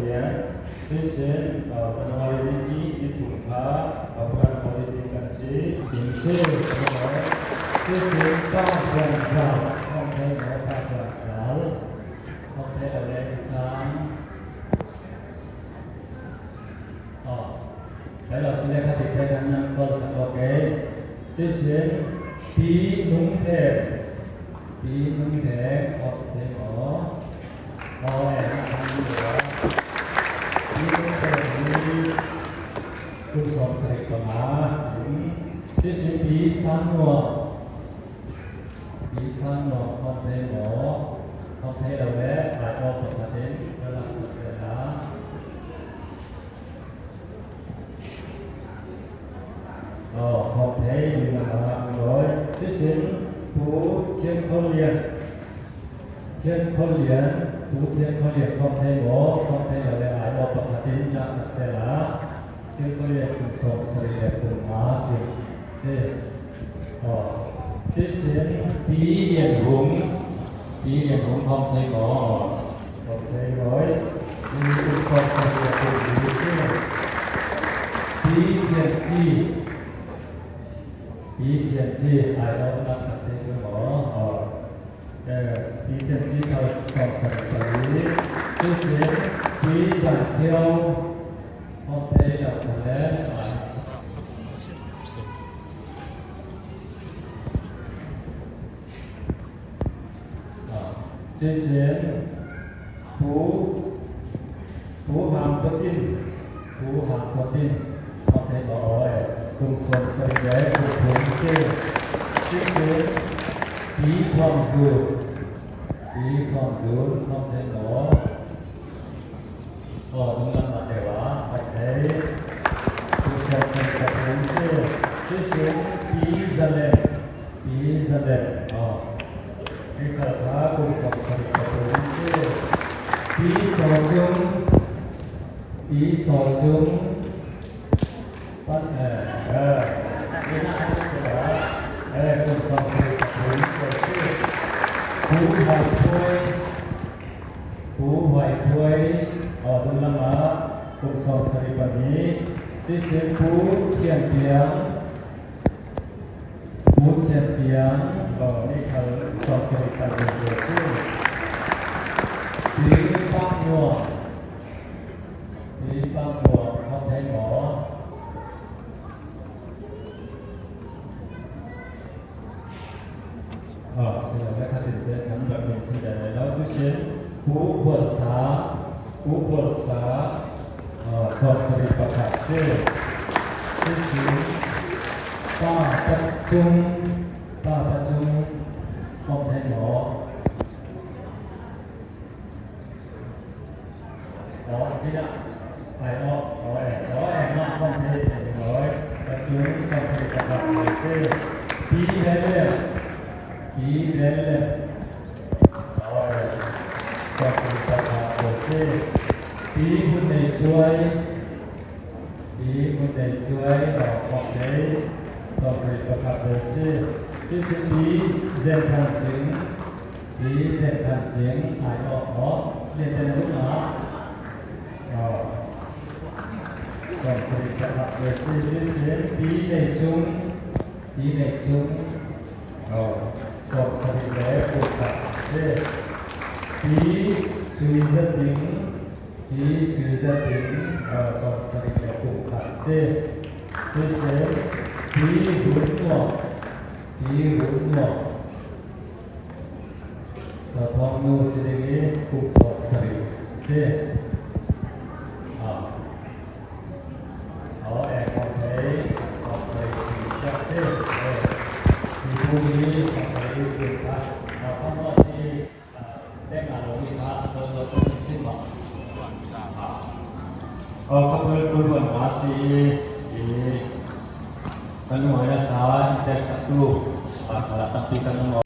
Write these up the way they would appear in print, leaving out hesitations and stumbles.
Lian. Cusin January ni hnih ni thum kha Pakhat holiday kan si. Tin si. Cusin Pa Buan Zal, Hong Thei maw Pa Buan Zal, Hong Thei lo le Sang. Oh, lai lo si le kha ti thei kan nan kol sak okay. Cusin Pi Nung The, Pi Nung The, Hong Thei maw Kum 75 in TCP Sannuam Pi Sannuam hong thei maw hong thei lo le ai aw pakhat in ka lak sak te la. Oh, hong thei in na loi. Cusin Pu Thian Kho Lian Thian Kho Lian, Pu Thian Kho Lian kong thei maw, kong thei lo le ai aw pakhat in lak sak sehla. Thian Kho Lian kum 75 ti si. Aw. Cusin Pi Lian Hung, Pi Lian Hung kong thei maw, kong thei loi. Pi kum 74 si. Pi Thian Ci, Pi Thian Ci ai aw lak sak te maw. Aw. Pi Thian Ci khal 74. Cusin Pi Zan Thio, kong thei lo le ai. Cusin Pu Pu Hang Kawtin, Pu Hang Kawtin, kong thei maw oi, kum 70 le kum thum si. Cusin Pi Khuang Zu, Pi Khuang Zu, kong thei maw? Aw, dunglam ah deuh ah kong thei. Kum 73 si. Cusin Pi Zalen, Pi Zalen, aw. Hi khal kha kum 73 si. Pi Saw Cung, Pi Saw Cung, pan kum 73 si. Pu Hoai Phuai, Pu Hoai Phuai, aw dunglam ah kum 72. Cusin Pu Thian Piang, Pu Thian Piang, aw ni khal 74 si. Pi Pak Nuam, Pi Pak Nuam, hong thei maw? Silo khatin te kan rak in si lai lo. Cusin Pu Hual Sa, Pu Hual Sa 71 si. Cusin Pa Pat Cung, Pa Pat Cung hong thei maw? Aw, tidak. Ai aw, aw eh, aw eh, mah hong thei si loi. Pat Cung 71 si. Pi Belle, Pi Belle, aw eh, 71 si. Pi Hun Nei Cuai, Pi Hun Nei Cuai, aw hong thei 71 si. Cusin Pi Zen Than Cing, Pi Zen Than Cing, ai aw aw, lian ten lung ah, aw, 71 si. Cusin Pi Nei Cung, Pi Nei Cung, aw, 71 si. Pi Sui Za Ding, Pi Sui Za Ding, 71 si. Cusin Pi Run Nuam, Pi Run Nuam, Sathawng nu si ding i kum 70 si. Ah, aw e kong thei 70 si siak si. Eh, hi bu hi 70 kum kha thong wa si teng a lo mi kha lo lo kan sim ma. Aw ka pul pul wan ma si i kan hnuai na sa in tek sak tu kala tampi kan um.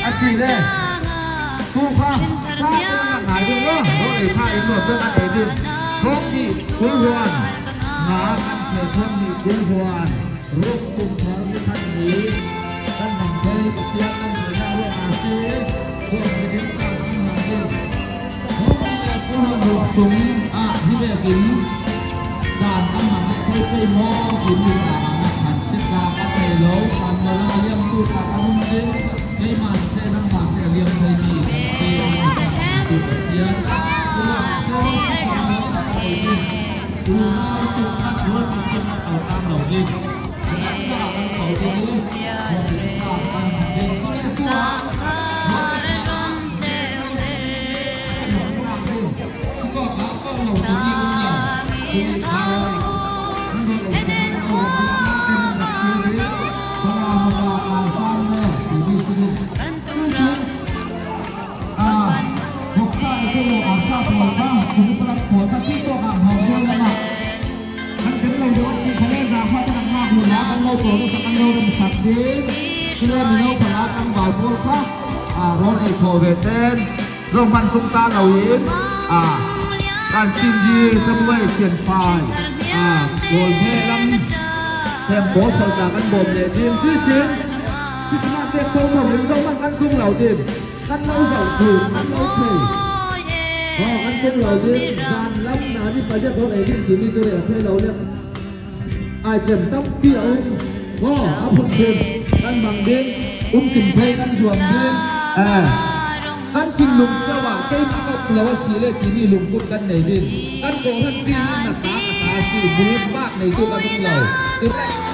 Asi le tu kha pa te na ngai ding lo ro ei pha in nuam deuh an ei ding thong nih kulhuan nga kan the thong nih kulhuan ruk kum thar ni khat ni kan dang thei Pathian kan hmuhnak ruang ah si ruang ni caan kan hmang ding thong nih le kulhuan ruk sung ah hi vekin caan kan hmang le thei pei maw timi hna han sikka kan thei lo kan lo lang a liam tu ta kan um ding keimah siseh nangmah siseh a liam theimi kan si cu Pathian unau suk kan kan ei ding unau suk khat ruat Pathian kan au tang lo ding a dang dah kan ko ding i ruat kan kan ding tu le tu ah Rawl ei khawh ve ten zohman kum ta loin kan sin hi cabuai thianfai kawl he lam hem pawl kholta kan bawm le din ti sin Christmas pek ko mo in zohman kan kum lo din kan lo zoh tu kan lo thei oh kan kum lo din zan lam na ni pa ko ei din timi tu re thei lo le ai kem tampi a um maw a phunphun kan mang ding um tim thei kan zuam ding kan thinlung cio ah keimah ka lo a si le timi lungput kan nei ding kan kawhhran pi hi na ta ka ta si bul bak nei tu kan um lo.